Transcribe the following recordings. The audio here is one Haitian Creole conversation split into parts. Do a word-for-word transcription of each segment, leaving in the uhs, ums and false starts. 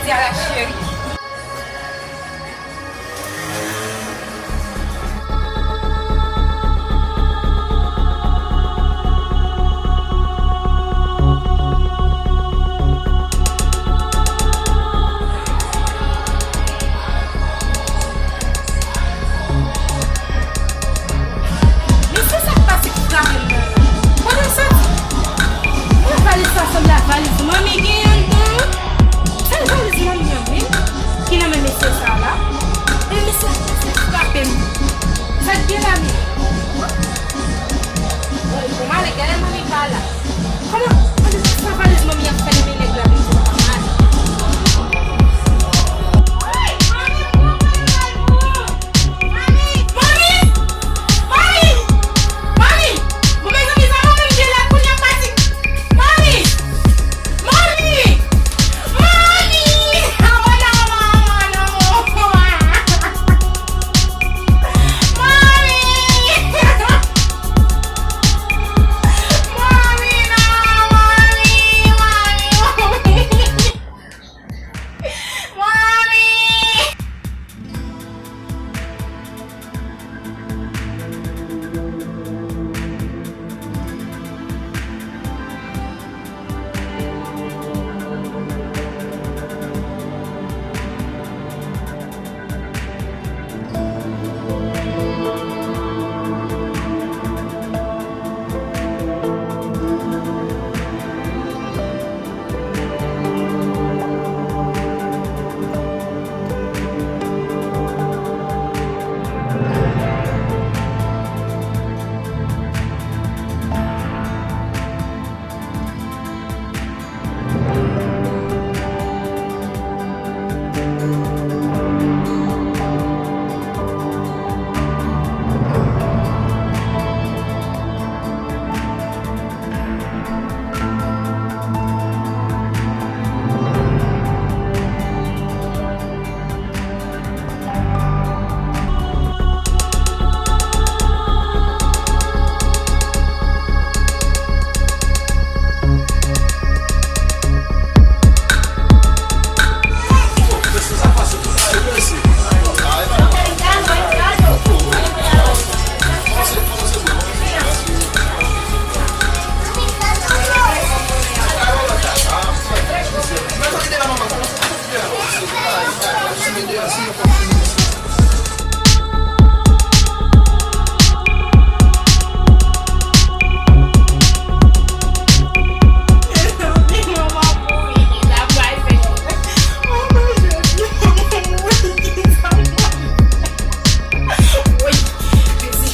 Di a la cheri. Mesye sa k pase k frape m nan. Kote l soti? Mwen valiz sa sanble ak valiz manmi genyen anndan an. Se valiz manmi an menm ki nan men mesye sa la. E mesye sa frape m. Sa k gen la menm? Bon, m ale, genlè manmi pa la. Kòman? Kòman sa valiz manmi ap fè nan men nèg la vin di papa m ale? Mami! Mami! Mami! Mami! Mami! Bon, mezanmi, sa mwen menm gen la kounye a pati. Mami! Mami! Mami! Mami! Mami, non, mami, mami, mami. Mami! Anmwey, mezi,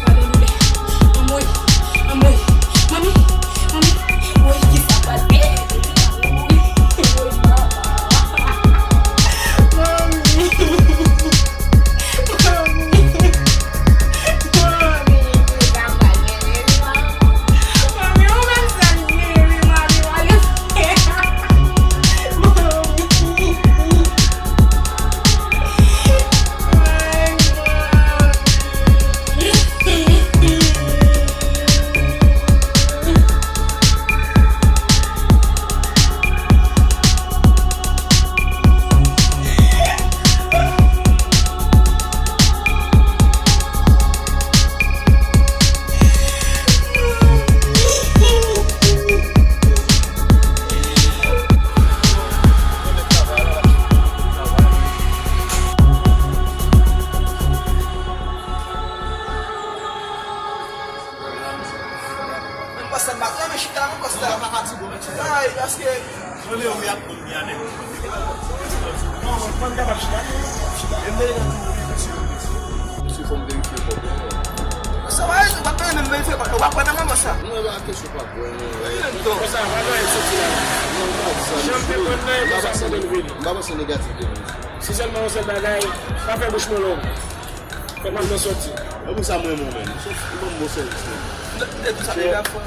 pa gen doulè. Anmwey, anmwey, manmi, manmi, woy, kisa pase? Woy, papa. Manmi, manmi, manmi, kisa pase? Manmi, ou menm sèl vini, manmi, manmi. Menm Kòsta, m pa t renmen chita non, Kòsta. Ay, paske mwen menm, wi, ap konn byen avèk mwen. Non, mwen pa kapab chita. E m te gen tou, wi, mesye. Mesye, fò m verifye kòb yo. Sa va, ou pa t menm verifye kòb yo, w ap pran nan manman sa. Non, e pa kesyon pa pran, non. Kòsta, pa gen anyen k soti la. Non, non, sa. Jan m te konn nan, e konsa m te konn vini. M pa panse negatif de moun. Si sèlman yon sèl bagay, pa fè bouch mwen long. Fè m ap nan sòti. E pou sa mwen, mwen menm. Ou ban m bon sèvis, menm. M te di sa deja, frè.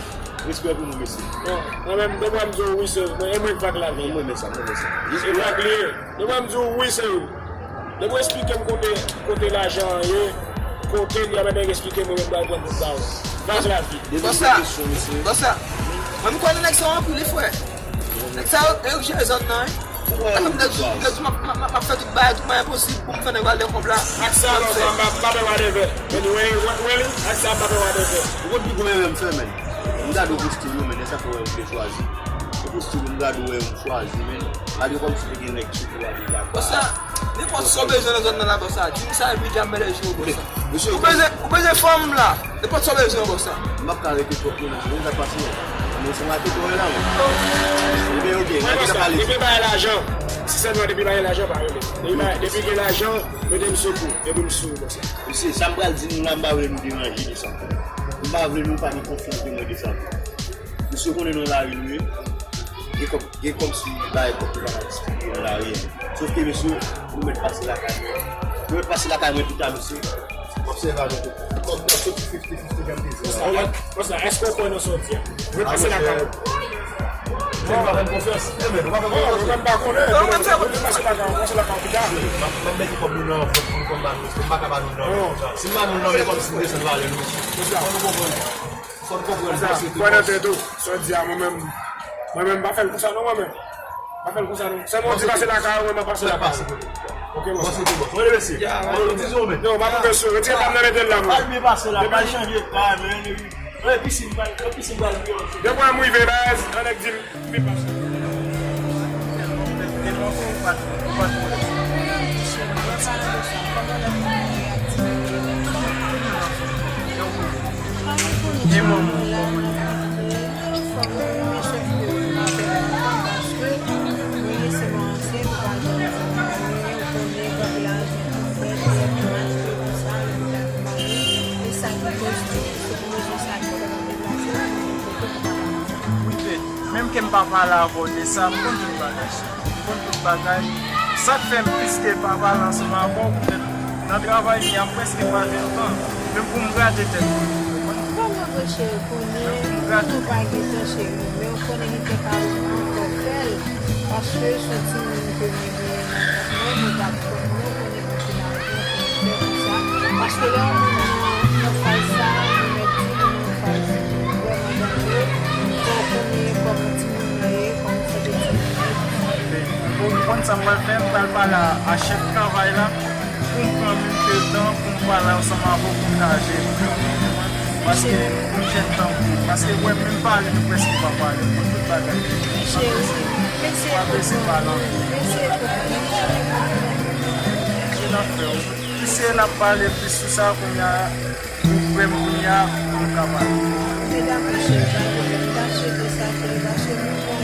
Respè pou mwen, mesye. Non, mwen menm, depi m di w wi, se, mwen, e mwen k vag lavi. Mwen, mwen renmen sa, mwen renmen sa. E vag li ye. Depi m di w wi, se wi. Depi w esplike m kote, kote lajan an ye, kote l ye, mwen esplike m, mwen menm pral pran pou m ba w. Vag lavi. Depi m gen kesyon, mesye. Bòs la, mwen, m konnen nèg sa yo anpil, wi, frè. Nèg sa yo, yo jere zòn nan, wi. Sa fè m te di, m te di, m ap, m ap, m ap fè tout bagay, tout mwayen posib pou m fè nèg yo al de kòb la. Ak sa, non, sa, m pa, m pa pè whatever. Anyway, what really? Ak sa, m pa pè whatever. Ou konn pi gwo erè m fè, men. M gade w poste yo, men, lè sa fè wè m te chwazi. Ou poste yo, m gade w, wè m chwazi, men. Gade kòmsi te gen nèg sou kou a deja. Bòs la, nenpòt sa w bezwen nan zòn nan la, bòs la. Di m sa, epi dja m mèt jwe, bòs la. Ou bezwen, ou bezwen fanm la. Nenpòt sa w bezwen, bòs la. M p ap ka rete twòp non, men sa k pase non. Men se mwen ki kore la, men. Ebyen, ok, n a deja pale. Depi bay lajan, si sèlman depi bay lajan, pa rele. Depi bay, depi gen lajan, mete m sou kou, epi m sou, bòs la. Mesye, sa m pral di nou la, m pa vle nou deranje de sa. M pa vle nou pa gen konfyans de mwen de sa. Mesye, konnen nou nan lari nou ye. Gen kòb, gen kòb si bay kòb nou pa ka distribiye nan lari a. Sòf ke, mesye, nou mèt pase lakay mwen. Nou mèt pase lakay mwen pita, mesye. M ap sèvi avèk ou. Kòb nan soti fifty fifty jan m te di la. Bòs la, èske w kwè nan sa w di a? Mwen pase lakay ou. Ou pa fè m konfyans. Ou pa fè m konfyans. Mwen menm pa konnen. Mwen pase lakay ou, pase lakay ou pita. M ap, m ap mete kòb nou nan vant pou nou konn ba nou. M pa ka ba nou nan vant konsa. Si m ba nou nan, men kòmsi m desann valè nou. Fò nou konprann. Fò nou konprann. Sa, kwè nan tèt ou. Sa w di a, mwen menm, mwen menm, m pa fè l konsa non, mwen menm. M pa fè l konsa non. Sèlman w di pase lakay ou, mwen m ap pase lakay ou. Ok, bòs. Bòs, ok, bòs. Mwen remèsye. Mwen di yo, men. Non, pa koupe sou. Retire pa m nan mete l la, mwen. Al byen pase la, pa chanje pa, men. Epi si m pral, epi si m pral byen. Depi m rive, baz, yon nèg di m, m vin pase. Wi, men, menm ke m pa pale avè w de sa, m konn tout bagay, cheri. M konn tout bagay. Sa k fè m plis ke pa pale ansanm avè w, poutèt nan travay mi a, m prèske pa gen tan. Menm pou m grate tèt mwen. Kòman vre, cheri, konnen nou pa gen tan, cheri, men w konnen li te ka ankò fè l, paske se yon timoun ke mwen genyen nan vant mwen, mwen t ap pran mwen, konnen mwen te la. Fè konsa. Paske lè yon moun nan, nan faz sa, nou mèt di li nan yon faz vrèman danjere. Fò w konnen kòman timoun nan ye, kòman sante timoun nan ye, tout sa yo. Bon, ou konn sa m pral fè? M pral pale a, a chèf travay la pou m pran menm ke tan pou m pale ansanm avè w pou m ka jere l. Paske m jèn tankou w. Paske w wè m menm pale, nou prèske pa pale. M konn tout bagay. Cheri, mesye konprann. Mesye konprann. Se n ap fè w. Plis se n ap pale plis sou sa kounye a, ou frè m kounye a, nou ka pale. Medam, mesye, pa gen lè m ta swete sa pou li, paske nou konn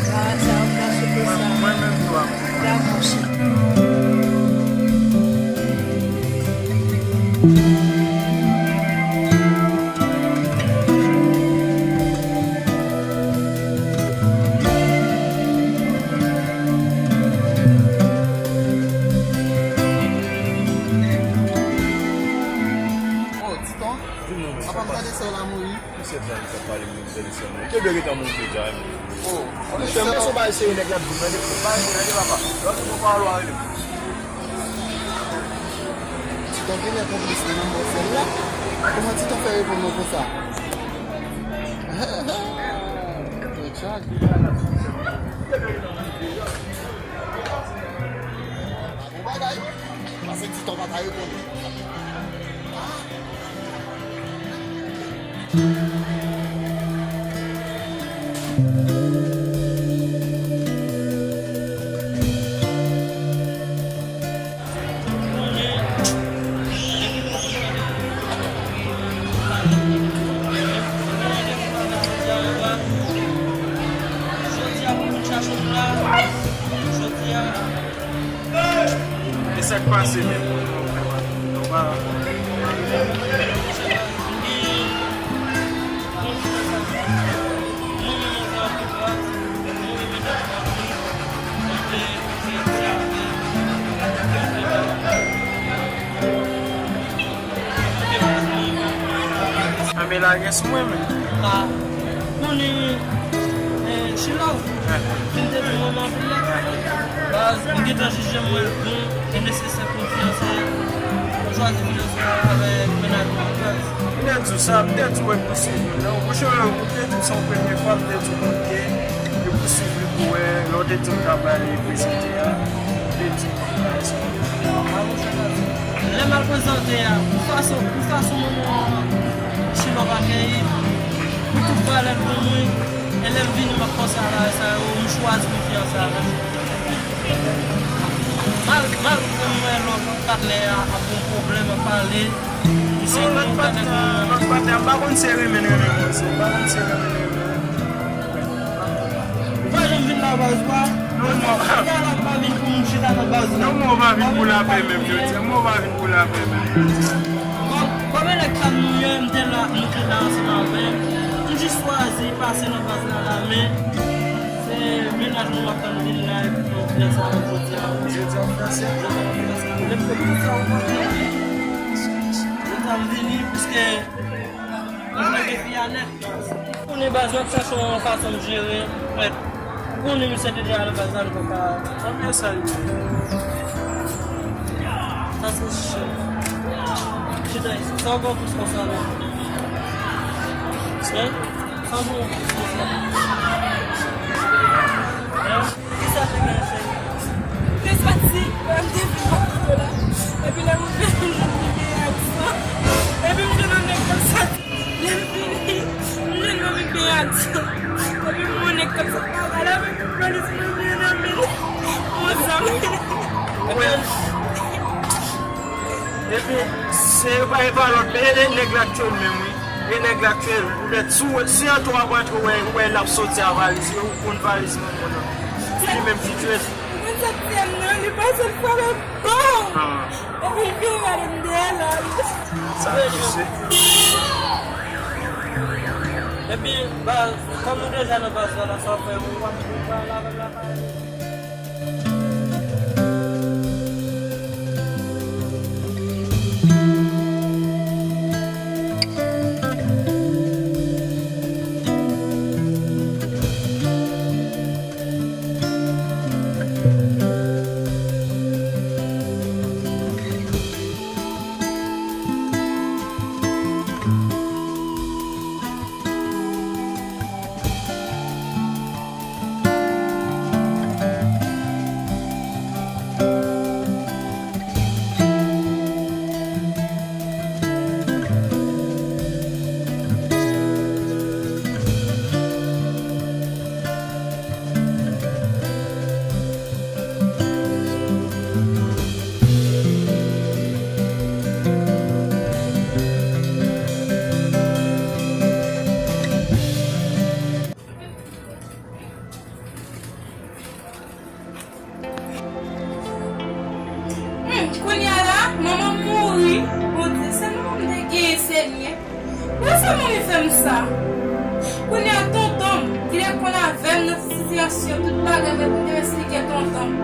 bagay sa, m ta swete sa. Mwen, mwen menm tou, a. Dakò, cheri. Oh, Titon, apa m tande sè w la mouri? Misye pral misye ap pale moun tande sè mwen. Te dwe gentan mouri deja, wi. Oh, misye, m panse w bay seri nèg la di mwen depi bay moun ede papa. Lòt moun pa alò a rele. Titon genlè konplis li nan mò sèl la. Kòman Titon fè reponn mwen konsa? Tèt chaje. Bon bagay. Pase Titon pa ta reponn. Jodi a pou moun chache m la, jodi a. E sa k pase menm? Nou pa. Anben lage sou mwen, men. Ah. Konnen, eh, Chilòv, fin te di mwen anpil lè. Baz, li gentan jije mwen bon e nesesè pou m fiyanse, pou m chwazi fiyanse avèk mennaj mwen, baz. M te di w sa, m te di w e pou swiv nou, non? Ou chonje, ou te di w se yon premye fwa, m te di w konn ke e pou swiv li pou wè. Ou te di m ta pral prezante a, ou te di m bagay sa yo. Lè m al prezante a, pou fason, pou fason manman Chilòk akeyi, pou tout valè l pou mwen, e lè m vini, m ap panse a bagay sa yo, m chwazi konfyans avè l. Mal, malgre m wè lòt patnè a ap gen pwoblèm, ap pale, Non, lòt patnè, lòt patnè, m pa konn si e renmen l renmen mwen, m pa konn si e renmen l renmen mwen. Ou pa janm vin nan baz ou a? Non, mwen pa. Ou pa vin pou moun chita nan baz ou a? Non, mwen pa vin pou lapè menm, jodi a. Mwen pa vin pou lapè menm, jodi a. Bon, kòman nèg sa nou ye, m te la, nou te la ansanm avè l. M jis chwazi pase nan baz la la, men se mennaj mwen m ap tann vin la, epi nou fè sa jodi a. Jodi a, fè sa. Lè m te di sa, ou konprann? Mwen t ap vini, piske mwen vle gen fi a nèt. Konnen baz, m ap chache yon fason m jere, mèt. Ou konnen misye te deja nan baz la, li poko ka. Konbyen sa li ye? Sa se chèf. Chita isit. Sa w gen plis konsa la? Hein? Sa w gen plis konsa? Hein? Kisa te gen, cheri? Te soti, m te vin bò kote la. Epi lè m vin, m vin gen aksan. Epi m jwenn yon nèg konsa. Lè m vini, m jwenn yon nèg gen aksan. Epi m wè yon nèg konsa. Ala men polis mwen vin nan men. Yon zam. Epi, se pa, e pa lòt, men e nèg la k tchwe l menm, wi. E nèg la k tchwe l. Poutèt si w, si Anto ap rantre, ou wè, ou wè l ap soti a valiz, ou konn valiz manman nan. Se li menm ki tchwe l. Mwen soti a nan, li pase l fwa lòt bò. Ah. Epi l vin gade m dèyè la. Sa touche. Epi, baz, kòm nou deja nan baz la, la, sa w fè, ou ap, ou pa lave la pa. Hmm, kounye a la, manman m mouri. Bondye, se manman m te genyen, Senyè. Poukisa manmi fè m sa? Kounye a, tonton m, ki te konn avè m nan ti sitiyasyon, tout bagay, mwen pou m te esplike tonton m.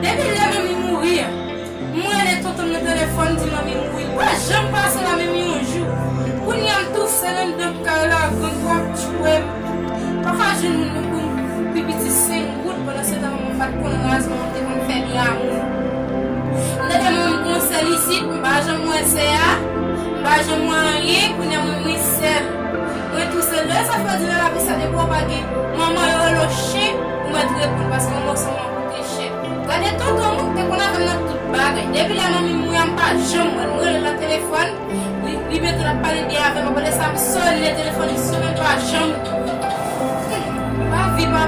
Depi lè manmi mouri a, m rele tonton m nan telefòn, di manmi mouri. Li pa janm pase la menm yon jou. Kounye a, m tousèl anndan kay la, gang yo ap tchwe m. Pa ka jwenn moun pou m, pou piti senk goud, pandan se tan manman m pa t konn raz, manman m te konn fè byen a moun. M tande manman m gon sèl isit, m pa janm wè sè a, m pa janm wè anyen, kounye a mwen, mwen sèl. Mwen tousèl, lè sa fè di nan lapis la, depi w pa gen manman, yo rele w chen, ou mèt reponn, paske yon mòso manman koute chè. Gade tonton m, te konn avè m nan tout bagay. Depi lè manmi m mouri a, m pa janm wè l. M rele l nan telefòn, li, li mete l ap pale byen avè m. Apre sa, m sone telefòn, li sonnen, m pa janm. Hmm, pa vi, pa.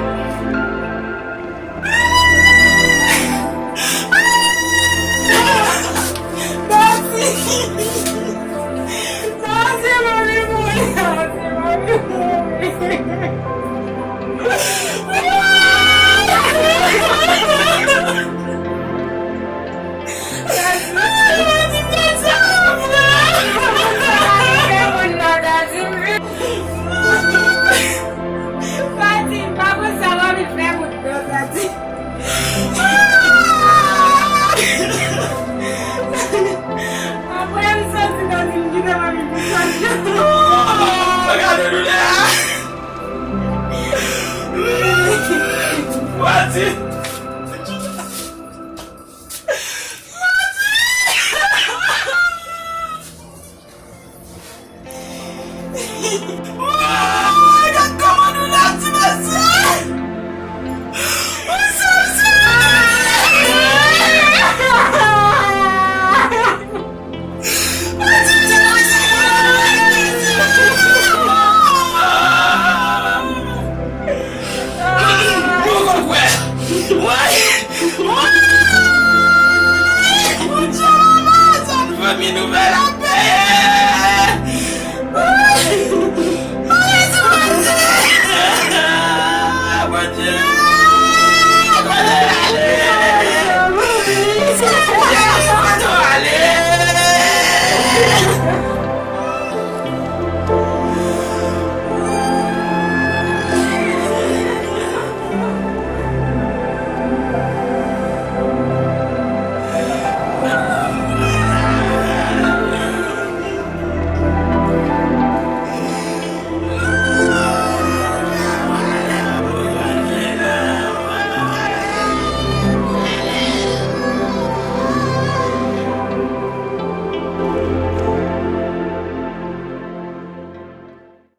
Daddy! Daddy, manmi mouri! Daddy, manmi mouri! Apre m soti nan di m kite mami pou sa. Gade doulè a. Mati. Woy, gad kòman nou la, ti mesye! Woy, Woy! Woy! Bondye, manman, sa m fanmi nouvèl ap